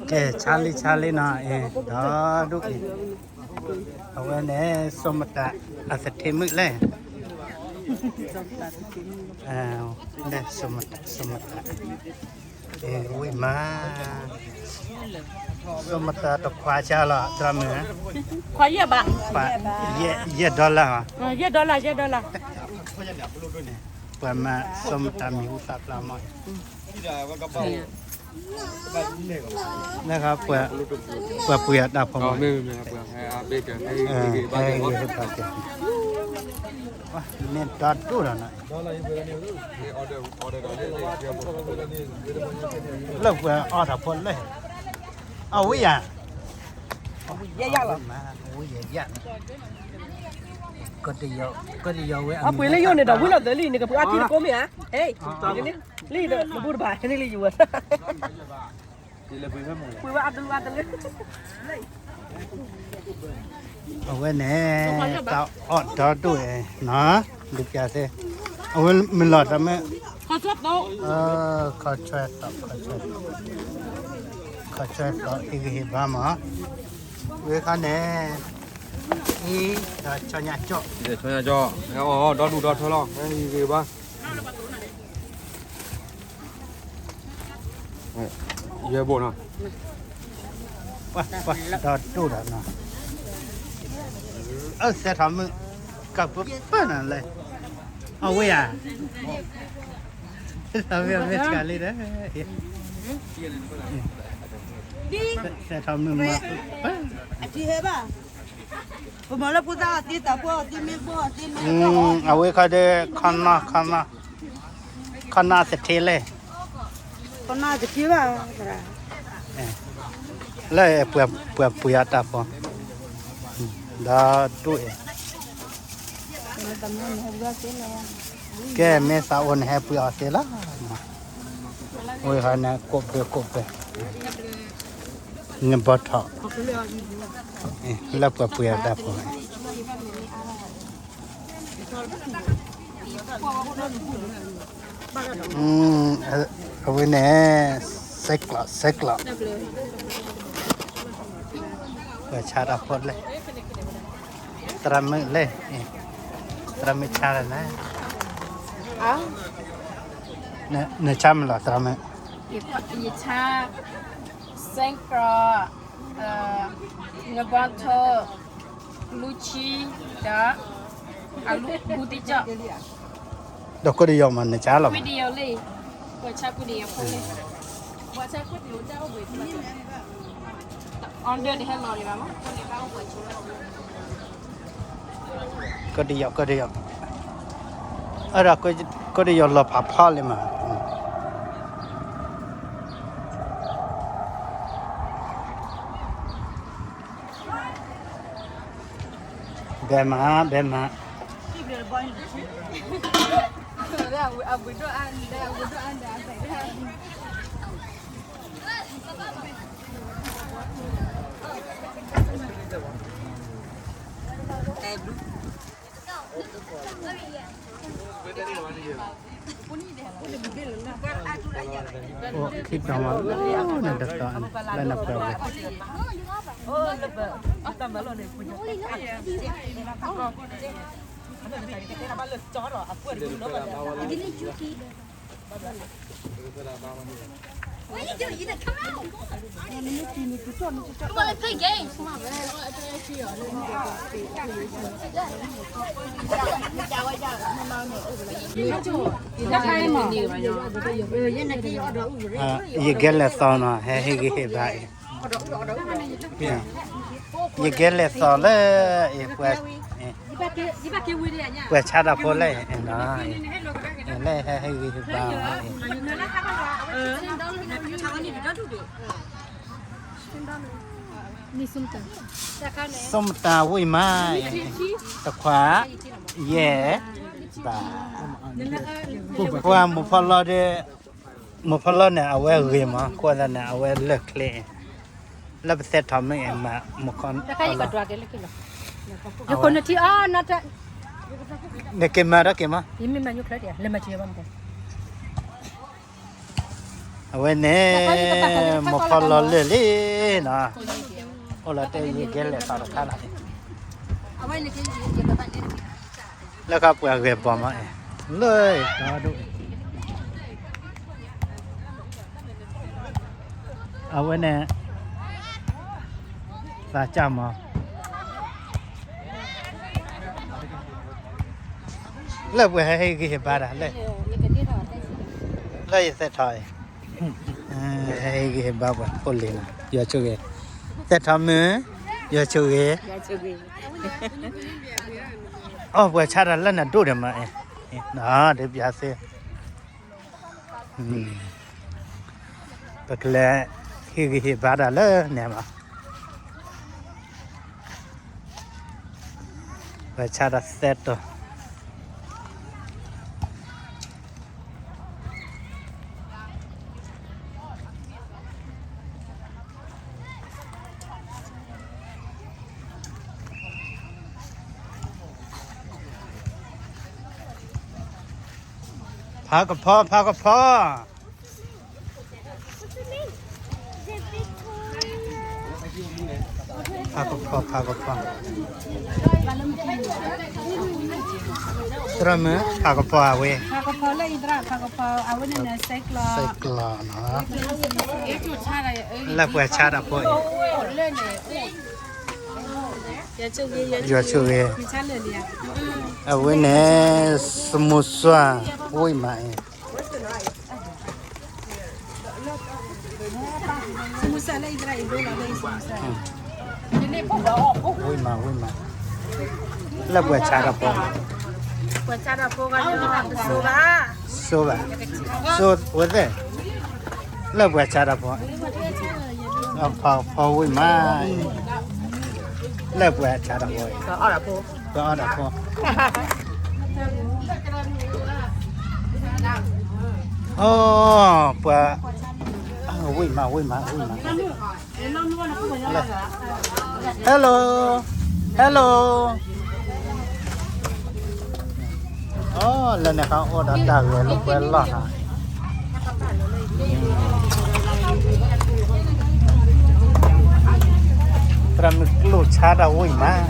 ကဲ ဆါလံ ဆါလံနီၤ အံၤ ဒီဒူၣ်အံၤ အဝဲန့ၣ် စိမတၤ အသထ့မုၣ်လဲၣ် လဲၣ် စိမတၤ စိမတၤ အံၤ ဝံၣ်မး စိမတၤတခွါဆါလီၤ သရၣ်မုၣ် ခွါယဲၢ်ဘး ခွါ ယဲၢ် ယဲၢ် dollar ဟီ ယဲၢ် dollar ယဲၢ် dollar ပှၤမၤစိမတၤမံၤဟူသၣ်ဖျါမး လၢ ပှၤပှ့ၤအတၢ်ဖိမး မ့ၢ်ဒီဒူၣ်ဒီးနီၤ လၢပှၤအီၣ်တၢ်ဖိလၢ အဝံၣ်ယၤ ဝံၣ်ယၤ ကတယီၤဝဲ အပှ့ၤလၢယိၣ်န့ၣ်ဒီး ဝံၣ်လီၤသၢလံ နကပှ့ၤအီထံတကိးမ့ၢ်ဧါ ဟဲ လံဒီးနဘူၣ်တဘၣ် ဟဲန့ၣ်လံယဝဲ ပှ့ၤဝဲအတလၢအတလၢ အဝဲန့ၣ် တၢ်အီၣ်ဒီဒူၣ်နီၤ ဒုးပျးသ့ အဝဲမုၢ်လီၤတၢ်မ့ၢ် ခီဆွဲသီ ခီဆွဲသီ ခီဆွဲသီ ဟ့ၣ်ဂံၢ်ဟ့ၣ်ဘါမး ဝဲခါန့ၣ် အံၤ ဒီးဆီညါကၠီၣ် ဆီညါကၠီၣ် ဟဲအီၣ်ဒီဒူၣ်ဒီထၢလီၤ ဟဲဟ့ၣ်ဂံၢ်ဟ့ၣ်ဘါ ယဲၢ်ဘိနီၤ ပှၤ ပှၤ ဒီဒူၣ်ဒီးနီၤ အၢ သဲထီၣ်မုၣ် ကပၢၢ်ပၢၢ်နၤလဲၣ် အဝဲယၤ သဲထီၣ်မုၣ်မ့ၢ်ဆှၤလံဒီး သဲထီၣ်မုၣ်မၤပၢၢ် အဝဲခီဒီး ခီနီၢ် ခီနီၢ် ခီနီၢ်သထ့လဲၣ် ခီနီၢ်သထ့ဘၣ် လၢပှၤပှ့ၤအတၢ်ဖိ ဒီဒူၣ်အံၤ ကဲ မ့ၢ်သးအိၣ်န့ၣ် ဟဲပှ့ၤအီၤသ့လီၤ ဝဲဟီန့ၣ် ကိးဘၢကိးဘၢ နဘီထီၣ် လၢပှၤပှ့ၤအတၢ်ဖိ အဝဲန့ၣ် စဲးကျီး စဲးကျီး ပှၤဆါတၢ်ဖိလဲၣ် သရၣ်မုၣ်လဲၣ် သရၣ်မုၣ်ဆါလီၤနၤ နဆါမ့ၢ်လီၤ သရၣ်မုၣ် ယဆါ စဲးကျီး နဘီထီၣ် လူၤဆံ ဒီး အလူၤဘူတံကၠီၣ် ဒီးကွၢ်တယီၤမး နဆါလီၤ ကွၢ်တယီၤလံ ပှၤဆါကွၢ်တယီၤဖိလံ order တဟဲလီၤလံဘၣ်မး ကွၢ်တယီၤ ကွၢ်တယီၤ အဲၣ်ဒိးကွၢ်တယီၤလီၤဖးဖီလံမး ဘဲမး ဘဲမး အိၣ်ခံတီၤမး လၢနတတီၤန့ၣ် လၢနပှဲၤဝဲ ယကဲလဲၤသီနီၤ ဟဲဟ့ၣ်ဂံၢ်ဟ့ၣ်ဘါအံၤ ယကဲလဲၤသီလၢ အံၤ ပှၤဆါတၢ်ဖိလဲၣ် လၢဟဲဟ့ၣ်ဂံၢ်ဟ့ၣ်ဘါအံၤ စိမတၤဝံၣ်မးအံၤ တခွါ ယဲၢ် ဘး ပှၤမိၢ်ဖီလီၤဒီး မိၢ်ဖီလီၤန့ၣ် အဝဲဂ့ၤမး ကွၢ်သးန့ၣ် အဝဲလၢာ်ချ့ လၢပသဲထီၣ်မ့ၢ်အံၤမး မိၢ်ဖီလီၤ နက့ၤမၤဒီးက့ၤမး ယမ့ၢ်မၤညိချၢတၢ် လဲၤမၤစၢၤဘၣ်မး အဝဲန့ၣ် မိၢ်ဖီလီၤလၢာ်လံနီၤ, အိၣ်လီၤတဲာ်ယံၤကဲလဲၣ်သီတခါနီၤ, လၢခီပှၤဂဲၤဘီမးအံၤ, လၢအံၤဒီဒိၣ်အံၤ, အဝဲန့ၣ် သးစၢ်မး လၢပှဲၤဟဲဟ့ၣ်ဂံၢ်ဟ့ၣ်ဘါတၢ်လၢ လၢယသဲထီၣ်အံၤ, ဟဲဟ့ၣ်ဂံၢ်ဟ့ၣ်ဘါပှၤဖိလံၤနီၤ, ယွၤဆိၣ်ဂ့ၤ, သဲထီၣ်မုၣ်, ယွၤဆိၣ်ဂ့ၤ, အိၣ်ပှဲၤဆါတၢ်လၢနဒိၣ်ဒံးမးအံၤ, ဒ်ပျးသ့ ပကလဲၤဟ့ၣ်ဂံၢ်ဟ့ၣ်ဘါတၢ်လၢန့ၣ်မး, ပှဲၤဆါတၢ်သဲတိၤ ဖးကဖီ ဖးကဖီ ဖးကဖီ ဖးကဖီ, သရၣ်မုၣ် ဖးကဖီအဝဲ, ဖးကဖီလၢအံၤသရၣ် ဖးကဖီအဝဲန့ၣ်န့ၣ် စဲးကျီးနီၤ, လၢပှဲၤဆါတၢ်ဖိအံၤ, ယွၤဆိၣ်ဂ့ၤ, အဝဲန့ၣ် စမူစှၤ ဝံၣ်မးအံၤ ဝံၣ်မး ဝံၣ်မး, လၢပှဲၤဆါတၢ်ဖိ, ဆိဘၣ်, ဆိဝဲသ့ၣ်, လၢပှဲၤဆါတၢ်ဖိ, ဖးကဖီဝံၣ်မး, လၢပှဲၤဆါတၢ်ဖိ, ပအီၣ်တၢ်ဖိ အိ ပှၤ, ဝံၣ်မး ဝံၣ်မး ဝံၣ်မး, hello, hello, အိ လၢန့ၣ်ခါအိၣ်ဒီးတၢ်ဂဲၤလိာ်ကွဲလီၢ်နီၤ သရၣ်မုၣ်ကျိၣ်ဆါတၢ်ဝံၣ်မး,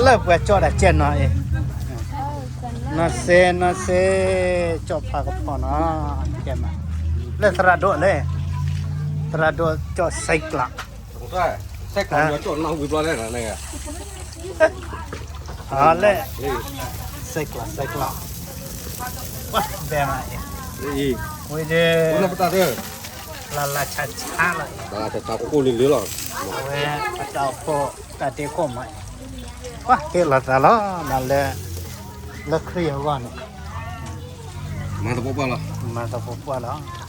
လၢပှဲၤကၠီၣ်တၢ်ကဲနီၤအံၤ, နီၢ်စဲ နီၢ်စဲ ကၠီၣ်ဖးကဖီနီၤ, ကဲမး, လၢသရၣ်ဒိၣ်လဲၣ်, သရၣ်ဒိၣ်ကၠီၣ်စဲးကျီး စဲးကျီး လၢ စဲးကျီး စဲးကျီး, ဘဲမးအံၤ, ဝံၤဒီး လၢလၢဆါဆါလီၤ, အဝဲပတၢ်အိၣ်ဖှိၣ်တၢ်တ့ခိၣ်မး, ပှၤဟ့ၣ်လီၤသးလီၤ လၢ လၢခရံာ်အဂီၢ်န့ၣ် မၤသပှၢ်ပှၢ်လီၤ, မၤသပှၢ်ပှၢ်လီၤ,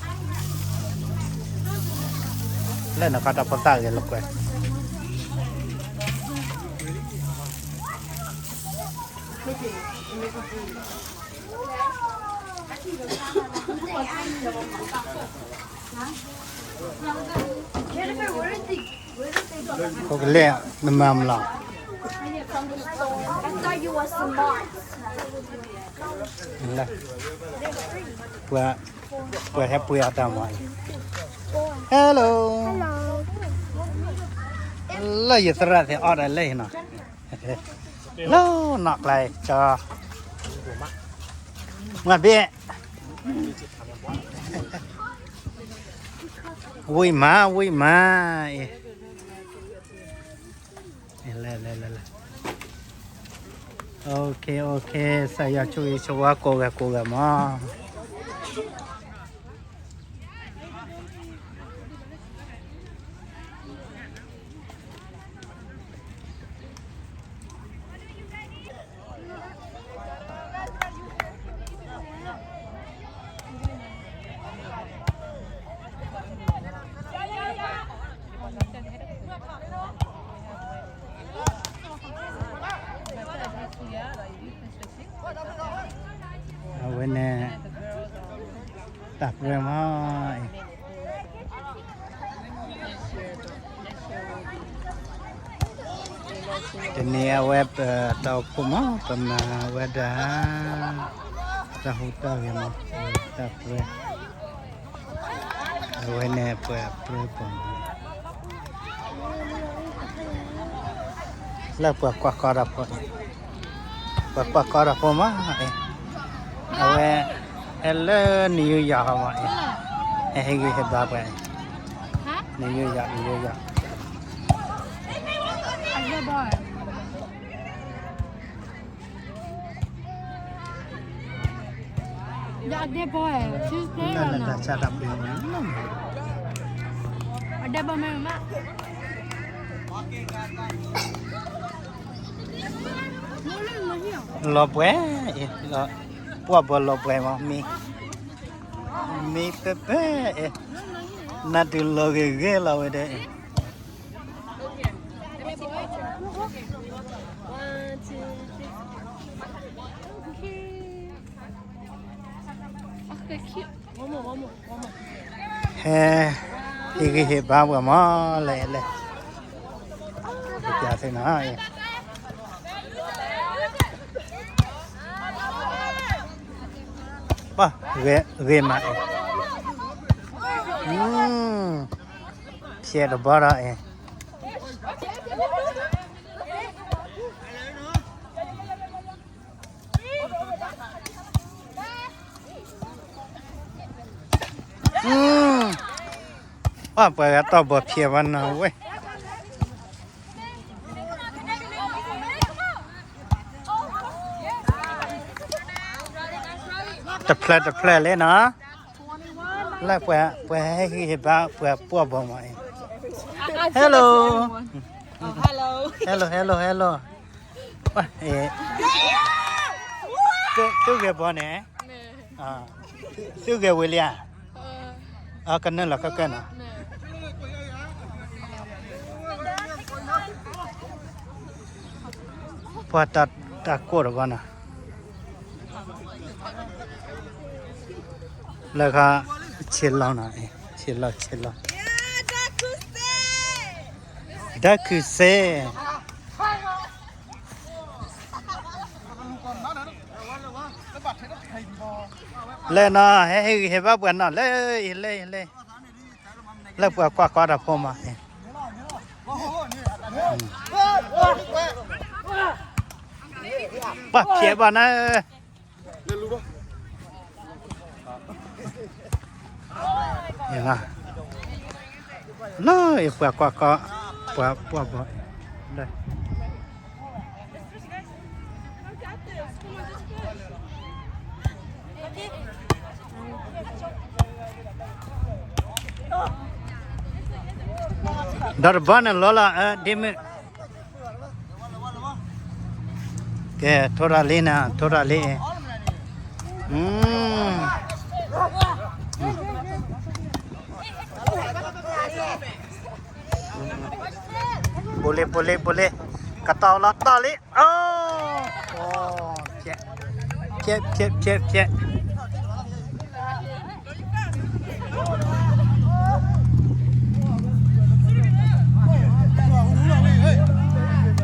လၢနခီတၢ်ဖိသၣ်ဂဲၤလိာ်ကွဲ ဖိကလဲၣ် နမၤမလီၤ, ပှၤဟဲပှ့ၤအီၣ်တၢ်မၤအံၤ, hello, လၢယသရၣ်သ့ၣ်အီၣ်တၢ်လၢအံၤနီၤ, လၢနီၢ်ကျါအံၤ ကၠီ မၤဘ့ၣ် ဝံၣ်မး ဝံၣ်မး အံၤ လဲၤ လဲၤ လဲၤ လဲၤ okay okay ကစၢ်ယွၤဆိၣ်ဂ့ၤဆိၣ်ဝါကိးဂၤကိးဂၤမး. အဝဲန့ၣ် တၢ်ပြၢ တနံၤအဝဲပတၢ်အိၣ်ဖှိၣ်မး ပမၤဝဲဒၣ် တၢ်ဟူးတၢ်ဂဲၤမး တၢ်ပြၢ အဝဲန့ၣ်ပှၤပြၢပှၤမး လၢပှၤကွၢ်ကီတၢ်ဖိအံၤ ပှၤကွၢ်ကီတၢ်ဖိမးအံၤ အဝဲ ဟဲလၢနယူးယီၣ်မးအံၤ ဟဲဟ့ၣ်ဂံၢ်ဟ့ၣ်ဘါပှၤအံၤ နယူးယီၣ် နယူးယီၣ် Tuesday လၢနတၢ်ဆါတၢ်ပှ့ၤမး လီၤပှဲၤအံၤ ပှၢ်ဘီလီၤပှဲၤမး မံ မံပၢၢ်ပၢၢ်အံၤ နတုၤလီၤဂ့ၤဂ့ၤလီၤဝဲဒၣ်အံၤ ဟဲဟ့ၣ်ဂံၢ်ဟ့ၣ်ဘါပှၤမး လဲၤလဲၤ ပျးသ့ၣ်နီၤ ပှၤ ဂ့ၤမးအံၤ ဖျဲးတဘီဒီးအံၤ ပှၤ ပှၤဂၤတီၢ်ဘီဖျဲးဘၣ်နီၤဝဲ တဖျၢၣ်တဖျၢၣ်လံနီၤ လၢပှၤ ပှၤဟဲဟ့ၣ်ဂံၢ်ဟ့ၣ်ဘါ ပှၤပှၢ်ဘီမးအံၤ Hello Hello Hello Hello Hello သုဂဲၤဘီန့ၣ် သုဂဲၤဝံၤလံဧါ ကနုာ်လီၤကကၢၢ်နီၤ ပှၤတၢ်ကိၢ်တဘီနီၤ လၢခါ ဆ့လီၤနီၤ ဆ့လီၤ ဆ့လီၤ ဒၢခုစ့ လဲၤနီၤ ဟဲဟ့ၣ်ဂံၢ်ဟ့ၣ်ဘါပှၤနီၤ လဲၤ လဲၤ လဲၤ လၢပှၤကွၢ်ကီတၢ်ဖိမး ပှၤဖျဲးဘၣ်နၤ လၢပှၤကွၢ်ကီ ပှၤပှၢ်ဘီ ဒီးတဘီန့ၣ်လီၤလီၤ ဒ့မုၣ် ကဲ ထိၣ်ရၤလံနၤ ထိၣ်ရၤလံ ဘူးလံ ဘူးလံ ဘူးလံ ကတီၤလီၤတီၤလံ အိ ဖျဲး ဖျဲး ဖျဲး ဖျဲး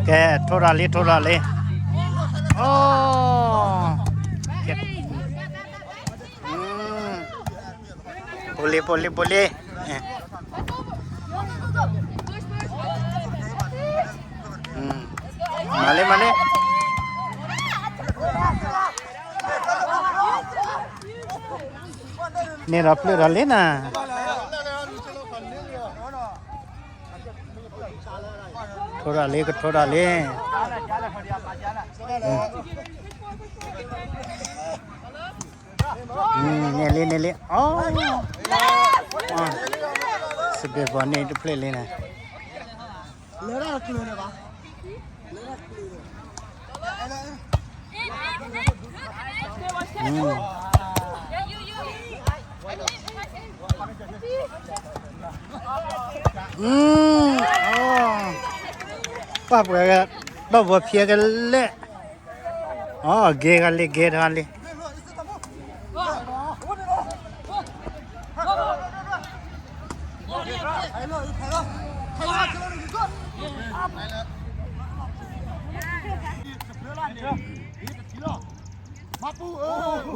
ကဲ ထိၣ်ရၤလံ ထိၣ်ရၤလံ အိ ဘူးလံ ဘူးလံ ဘူးလံ မၤလံ မၤလံ န့ၣ်ဒီးဖျၢၣ်ဒီးလံနၤ ထိၣ်ရၤလံ ကထိၣ်ရၤလံ န့ၣ်လံ န့ၣ်လံ အိ စဘ့ၣ်ပီၤန့ၣ်တဖျၢၣ်လံနၤ ပှၤပှဲၤဂၤ ဒီးပှၤဖျဲးကလဲၣ် အိ ဂ့ၤဂၤလံ ဂ့ၤတဂၤလံ Hello, hello. မၤပူၤ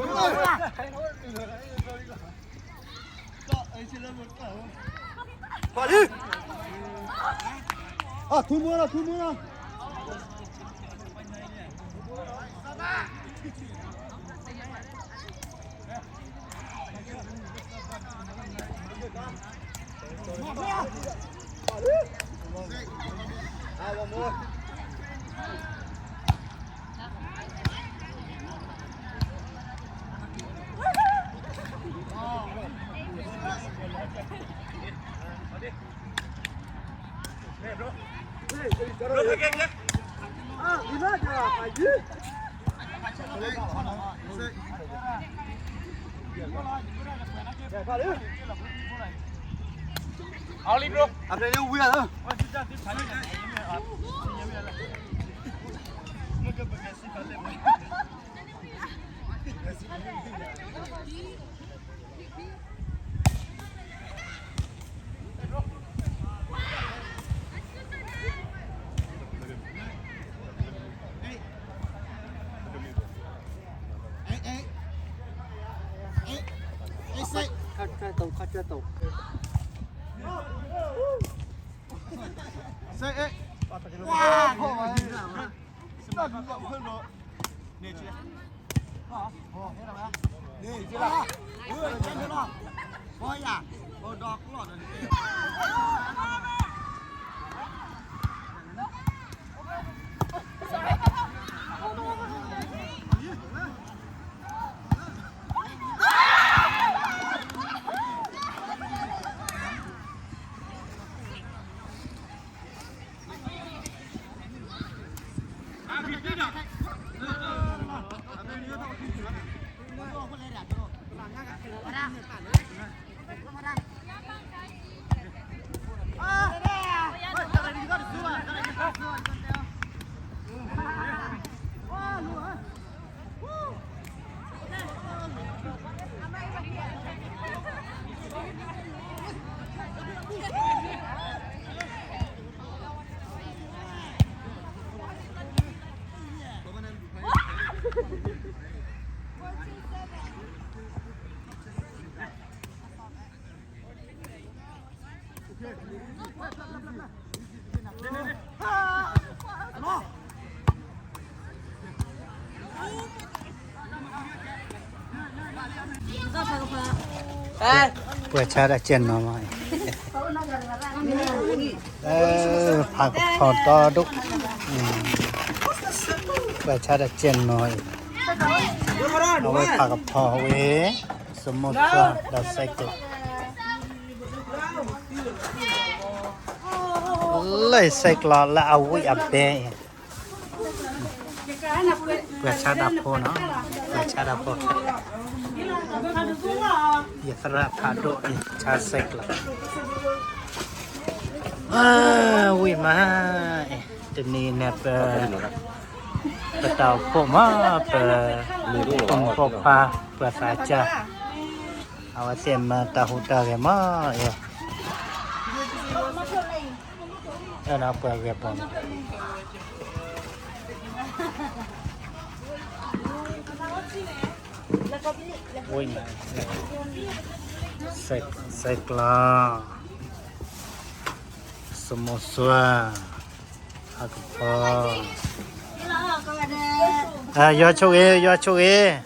အထူမိၢ်လီၤ ထူမိၢ်လီၤ ပှဲၤဆါတၢ်ကဲနီၤမး, ဖးကဖီၣ်တီဒိၣ်, ပှဲၤဆါတၢ်ကဲနီၤအံၤ, အဝဲဖးကဖီၣ်ဝဲ, စမူသၣ်ဒီးစဲးကျီး, လၢစဲးကျီးလၢအဝံၣ်အဘဲအံၤ ပှၤဆါတၢ်ဖိနီၤ, ပှၤဆါတၢ်ဖိ, ယသရၣ်ဖးဒိၣ်အံၤ ဆါစဲးကျီး, ဝံၣ်မး, တနံၤန့ၣ်ပ, ပတၢ်အိၣ်ဖှိၣ်မး, ပ, ပိာ်မုၣ်ပိာ်ခွါ, ပှၤသးစၢ်, အဝဲသ့ၣ်မၤတၢ်ဟူးတၢ်ဂဲၤမး, အဲၣ်ဒိးပှၤဂဲၤပိာ်မး, ဝံၣ်မး, စဲးကျီး, စမူသၣ်, ဖးကဖီၣ်, ယွၤဆိၣ်ဂ့ၤ, ယွၤဆိၣ်ဂ့ၤ,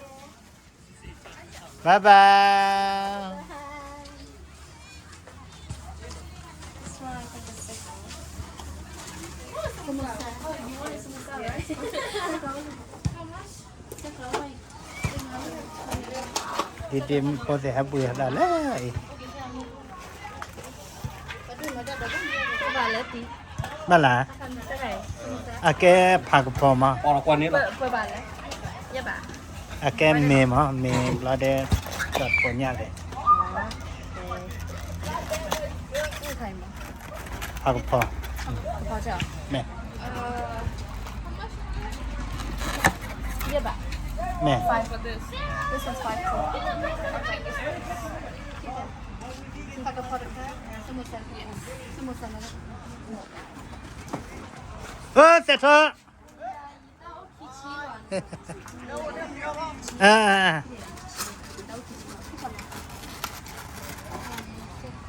bye bye. ဒ်ဒ့မုၣ်ဖိသ့ၣ်ဟဲပှ့ၤဒၣ်လၢအံၤ, ဘၣ်လၢ, အကဲဖးကဖီၣ်မး, အကဲမ့ၤမး, မ့ၤဘျီဒဲး, တၢ်ဖိညၣ်လဲၣ်, ဖးကဖီၣ်, မ့ၢ်, မ့ၢ်, သဲးထီၣ် အ